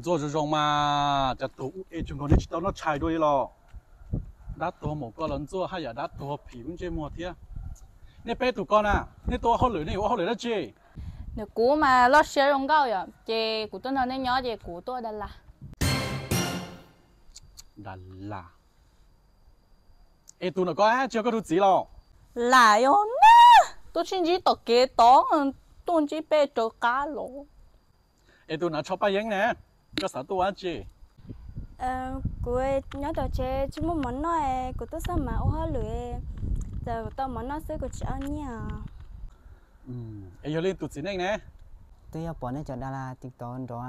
Ntxuaj zoo zoo mas, cas tus ub e tsuas nkaus nej tsis tau noj tshais dua li los. Dab tuag maum koj los ntxuaj haj yam dab tuag phim lub ntsej muag thiab. Nej peb tus ko na, nej tuaj ua hauj lwm nej yuav ua hauj lwm dab tsi? Nws kuv mas loj siab zoo nkauj yom, ces kuv tuaj nrog nej nyob ces kuv tuaj ua Dalas. Dalas? Es tus ntawm ko tsis yog koj tus txiv los? Lam yog na, tuaj sib ntsib tom kev tod, tuaj ntsib peb raws qab los. Es tus nav tsho paj yeeb ne, koj xav tuaj ua dab tsi? Kuv nyob tom tsev tsis muaj mov noj, kuv tuaj xab mav ua hauj lwm, txawm tau mov noj xwb kuv tsis au nyiaj. Es yog li tus txiv neej ne? Twb yog pom nej cov Dalas TikTok nrov,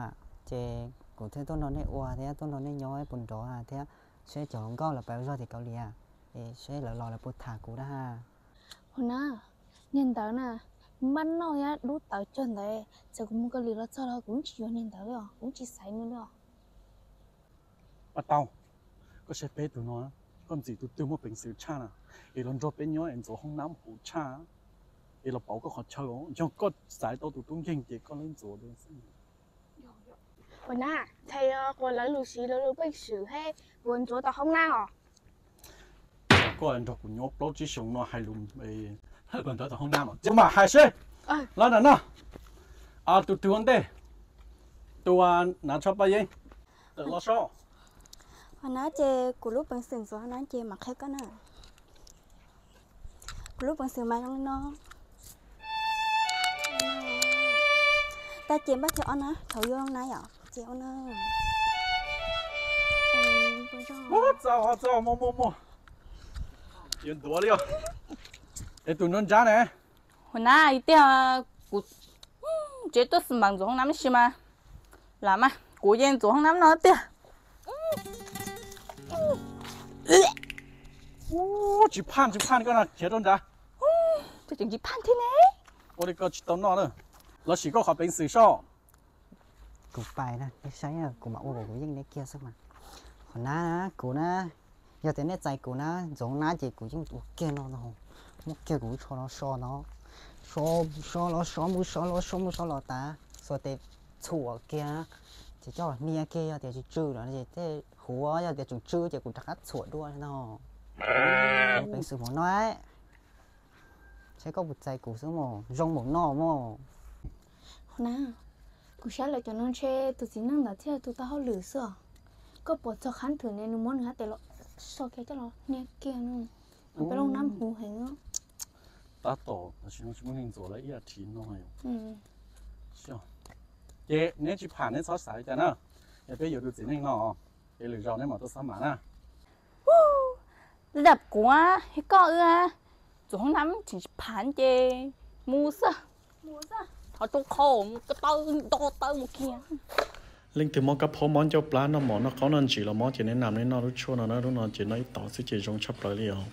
ces kuv thiaj tuaj nrog nej ua thiab tuaj nrog nej nyob puas nrov thiab, seb cov hluas nkauj lawv pab zog tim Kaus Lim, es seb lawv los lawv puas tham kuv dab. Hua na, niag ntawd na, npaj noj thiab dub tawv cuag ntawd, txawm kuv mus Kaus Lim los txog los kuv tsis yuav niag ntawd li os, kuv tsis xaiv nws li os. Paj Tau, koj saib peb tus no, koj ntxim tus twg muaj peev xwm tshaj na, es los nrog peb nyob es ntxuav hoob nab huv tshaj, es los pauv koj qhov chaw os. Yog koj xaiv tau tus tub nkeeg ces koj lub ntxuav xwb. Ua na, ntshai quas lawv lus siv lawv lub peev xwm thiab kuv ntxuav tau hoob nab os. Koj nrog kuv nyob plaub tsib xyoos no hais lus, hais kom ntxuav tau hoob nab no ces mam hais seb. Los nram no, tus twg ua ntej, tus nav tsho paj yeeb, tawm los so. Hua na, ces kuv lub peev xwm ntxuav hoob nab ces mam qhia koj na. Kuv lub peev xwm mas zoo li no. Tag ces npaj thib ob na, thaum yuav hoob nab yom, ces ua na. Txaus, txaus, muaj, muaj, muaj. Yuav ntuav li os. Es tus nruab nrab ne? Hua na, tiag, kuv tsev tuaj xab mav ntxuav hoob nab ib si mas, lam mas kuv yeej ntxuav hoob nab no tiag. Tsis phaj, tsis phaj, koj no khiav rau nrad. Tsis phaj thiab ne. Ua li koj tsis tau noj na. Los sim koj qhov peev xwm so. Kuv pais na, nej saib kuv mam ua kom kuv yeej nej kiag xwb mas. Qhov na, kuv na, yog tias nej txais kuv na, ntxuav hoob nab ces kuv yeej ua kiag no, muab kiag kuv lub tsho los so no, so los so mus so los so mus so los tas, xuas tes txhuam kiag, ces coj los hnia kiag, yog tias tsis tsw no ces tej huv, yog tias tseem tsw ces kuv rov qab txhuam dua no. Peev xwm hmoov no, saib koj puas txais kuv xwb mas, zoo npaum no mas. Hua na, kuv saib lawv cov no ntshe tus txiv neej ntawd thiaj tus tau hauj lwm xwb os. Koj pom txog qhab thwm ne nws muab nws hab tes los so kiag coj los hnia kiag no. Peb lub nab huv heev. Tab tom tam sim no tsis muaj neeg ntxuav lawv ib yam thiv no. Ces neb tsis pham neb txhob xav li cas na. Yog peb yuav tus txiv neej no, es lwm zaus neb mam tuaj xab mav na. Dab kuv, koj wb ntxuav hoob nab tseem tsis pham ces mus xwb. Thov tso qhov mus ko taw nto taw mus kiag. Leej twg mob kab phaub mob ncauj plab noj mov noj qaub noj ntsis los mob ces neb nam neb noj lub tshuaj no na, lub no ces noj ib tauv xwb ces zoo tshaj plaws li os.